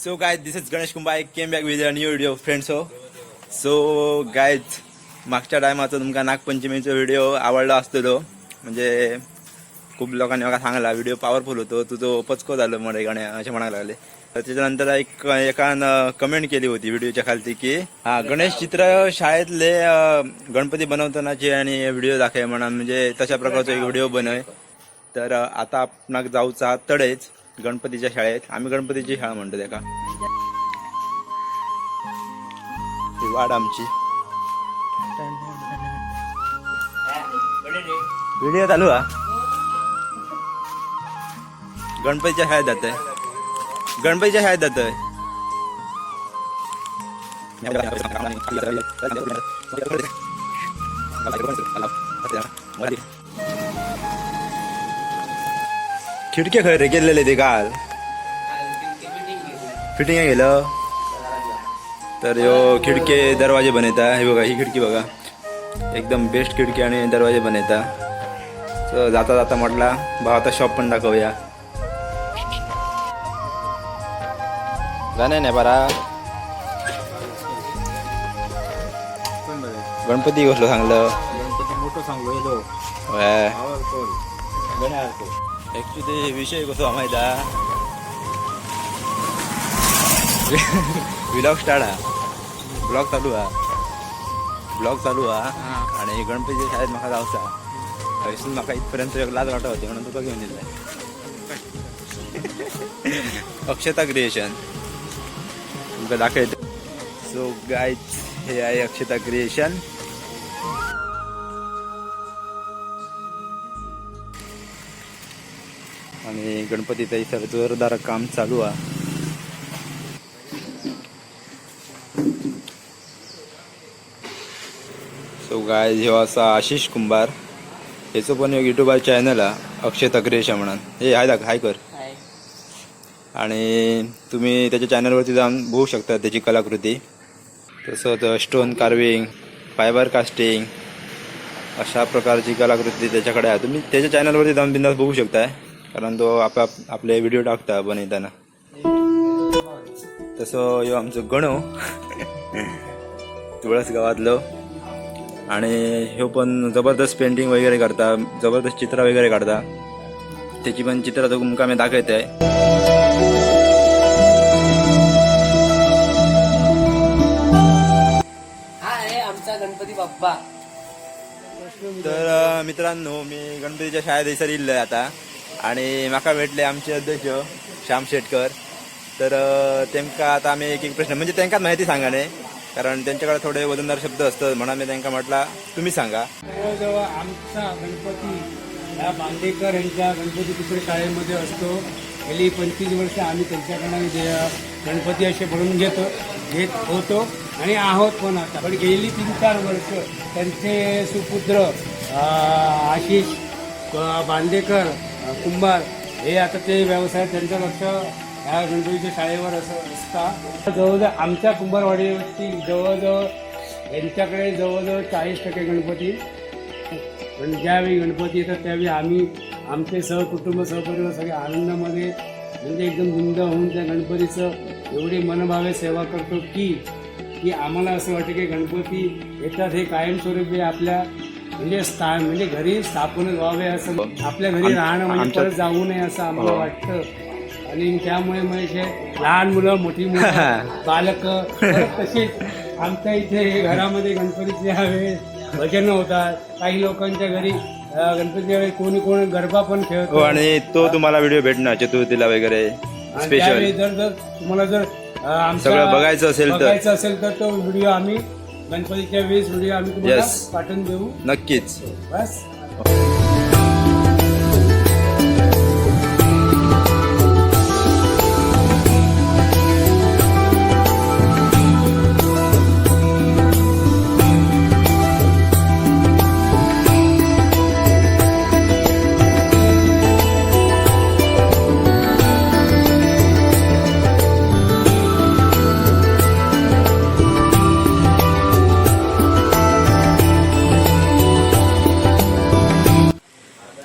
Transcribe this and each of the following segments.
So guys, this is Ganesh Kumba. I came back with a new video, friends. हो so guys, मागच्या टायमाचो तुमकां नागपंचमीचो video आवडलो आसतलो. म्हणजे खूप लोकांनी म्हाका सांगला, व्हिडिओ पावरफुल होतो तुजो, पचको झालो मरे गण्या, अशें म्हणायला लागले. तर त्याच्यानंतर एक एकान कमेंट केली होती व्हिडिओच्या खालती की हा गणेश चित्र शाळेतले गणपती बनवतानाचे आणि व्हिडिओ दाखय म्हणून, म्हणजे तशा प्रकारचो एक व्हिडिओ बनय. तर आता आपणाक जाऊचा तडेच गणपतीच्या शाळेत. आम्ही गणपतीची शाळा म्हणतो त्याका. ही वाड आमची. व्हिडिओ चालू हा. गणपतीच्या शाळेत जातोय, गणपतीच्या शाळेत जातोय. खिडके खंय रे गेल्लेले ते काल फिटिंग गेलं. तर ह्यो खिडके दरवाजे बनयता. हे बघा, ही खिडकी बघा, एकदम बेस्ट खिडकी आणि दरवाजे बनयता. So, जाता जाता म्हटला भाऊ, आता शॉप पण दाखवूया. जाणे नाही बरा. गणपती कसलो सांगलं? गणपती मोठं सांगलो येलो. व्हय. पावरफुल. ऍक्च्युली विषय कसो माहित हा, व्लॉग स्टार्ट हा, ब्लॉग चालू हा, ब्लॉग चालू हा. आणि गणपतीच्या शाळेत म्हाका जावचा, थंयसून म्हाका इथपर्यंत एक लाज वाटत होती म्हणून तुका घेऊन दिलाय. अक्षता क्रिएशन तुमका दाखयतो. सो गाईज, हे आहे अक्षता क्रिएशन आणि गणपतीचं इथं जोरदार काम चालू आहे. सो गाय, ह्यो असा आशिष कुंभार, हेचो पण एक युट्यूबार चॅनल हा, अक्षता क्रिएशन म्हणून. हे हाय दाख, हाय कर. आणि तुम्ही त्याच्या चॅनलवरती जाऊन बघू शकता त्याची कलाकृती. तसंच स्टोन कार्विंग, फायबर कास्टिंग अशा प्रकारची कलाकृती त्याच्याकडे आहे. तुम्ही त्याच्या चॅनलवरती जाऊन बिंदास बघू शकताय, कारण तो आपले व्हिडिओ टाकता बनवताना. तसं ह्यो आमचो गणो, तुळस गावातलो आणि ह्यो पण जबरदस्त पेंटिंग वगैरे करता, जबरदस्त चित्र वगैरे काढता. त्याची पण चित्र तुमका मी दाखवते. हा आहे आमचा गणपती बाप्पा. तर मित्रांनो, मी गणपतीच्या शाळेत हैसर इल्लोय आता आणि माका भेटले आमचे अध्यक्ष श्याम शेटकर. तर तेमका आता आम्ही एक एक प्रश्न, म्हणजे त्यांकाच माहिती सांगा न्ही, कारण त्यांच्याकडे थोडे वजनदार शब्द असतात, म्हणून मी त्यांना म्हटला तुम्ही सांगा. जवळजवळ आमचा गणपती ह्या बांदेकर यांच्या गणपती कुत्रे शाळेमध्ये असतो. गेली 25 वर्ष आम्ही त्यांच्याकडनं गणपती असे भरून घेत होतो आणि आहोत पण आता. पण गेली 3-4 वर्ष त्यांचे सुपुत्र आशिष बांदेकर कुंभार हे आता ते व्यवसाय त्यांचं लक्ष ह्या गणपतीच्या शाळेवर असं असता. जवळजवळ आमच्या कुंभारवाडीवरती जवळजवळ यांच्याकडे जवळजवळ 40% गणपती. पण ज्यावेळी गणपती येतात त्यावेळी आम्ही आमचे सहकुटुंब सहपरिवार सगळे आनंदामध्ये, म्हणजे एकदम गुंद होऊन त्या गणपतीचं एवढी मनभावे सेवा करतो की की आम्हाला असं वाटतं की गणपती येतात हे कायमस्वरूपी आपल्या म्हणजे स्थान म्हणजे घरी स्थापन व्हावे, असं आपल्या घरी राहणं म्हणजे परत जाऊ नये असं आम्हाला वाटतं. आणि त्यामुळे म्हणजे लहान मुलं, मोठी मुलं, बालक, तसेच आमच्या इथे घरामध्ये गणपतीचे हवे भजन होतात. काही लोकांच्या घरी गणपतीच्या वेळी कोणी कोणी गरबा पण खेळतो. हो, आणि तो तुम्हाला व्हिडिओ भेटणार चतुर्थीला वगैरे आणि स्पेशल. त्यावेळी जर जर तुम्हाला जर आमचा सगळं बघायचं असेल तर. बघायचं असेल तर तो व्हिडिओ आम्ही गणपतीच्या वेळेस व्हिडिओ आम्ही तुम्हाला पाठवून देऊ. नक्कीच. बस.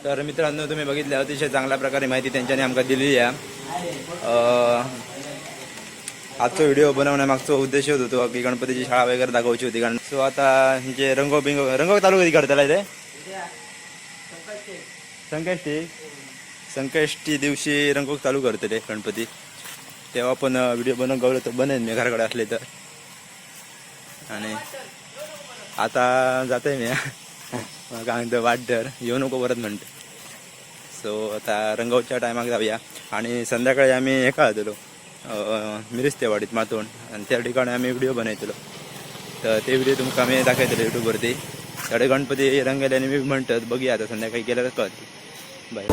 तर मित्रांनो, तुम्ही बघितलं, अतिशय चांगल्या प्रकारे माहिती त्यांच्याने आमका दिलेली आहे. आजचो व्हिडिओ बनवण्यामागचो उद्देश होतो की गणपतीची शाळा वगैरे दाखवची होती. कारण सो आता जे रंगो बिंगो रंगो चालू कधी करताला ते संकष्टी संकष्टी दिवशी रंगोक चालू करतले गणपती, तेव्हा पण व्हिडिओ बनवून गवलं तर बनेन मी घराकडे असले तर. आणि आता जाते मी, काय म्हणतो वाट धर, येऊ नको परत म्हणते. सो आता रंगवच्या टायमाक जाऊया आणि संध्याकाळी आम्ही एका जातलो मिरजतेवाडीत मातोण, आणि त्या ठिकाणी आम्ही व्हिडिओ बनयतलो. तर ते व्हिडिओ तुमका आम्ही दाखयतले युट्यूबवरती. थोडे गणपती रंगयले आणि मी म्हणतात बघूया आता संध्याकाळी गेल्यावर कळत. बाय.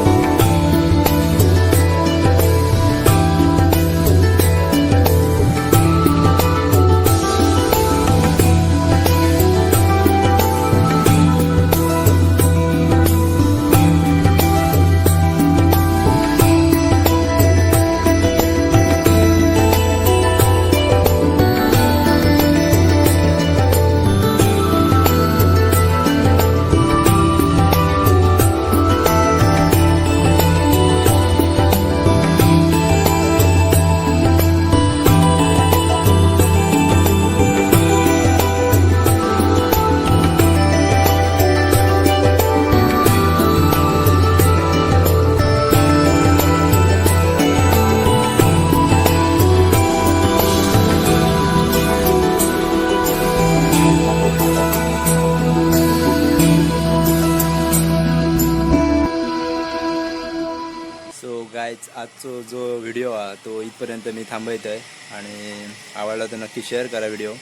सो गायज, आजचो जो व्हिडिओ हा तो इथपर्यंत मी थांबवत आहे. आणि आवडला तर नक्की शेअर करा व्हिडिओ.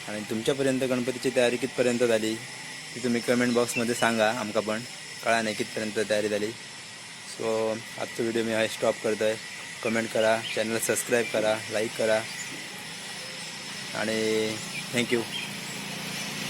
आणि तुमच्यापर्यंत गणपतीची तयारी कितपर्यंत झाली ती तुम्ही कमेंट बॉक्समध्ये सांगा, आमका पण कळा नाही कितपर्यंत तयारी झाली. सो आजचा व्हिडिओ मी हा स्टॉप करतो आहे. कमेंट करा, चॅनल सबस्क्राईब करा, लाईक करा आणि thank you.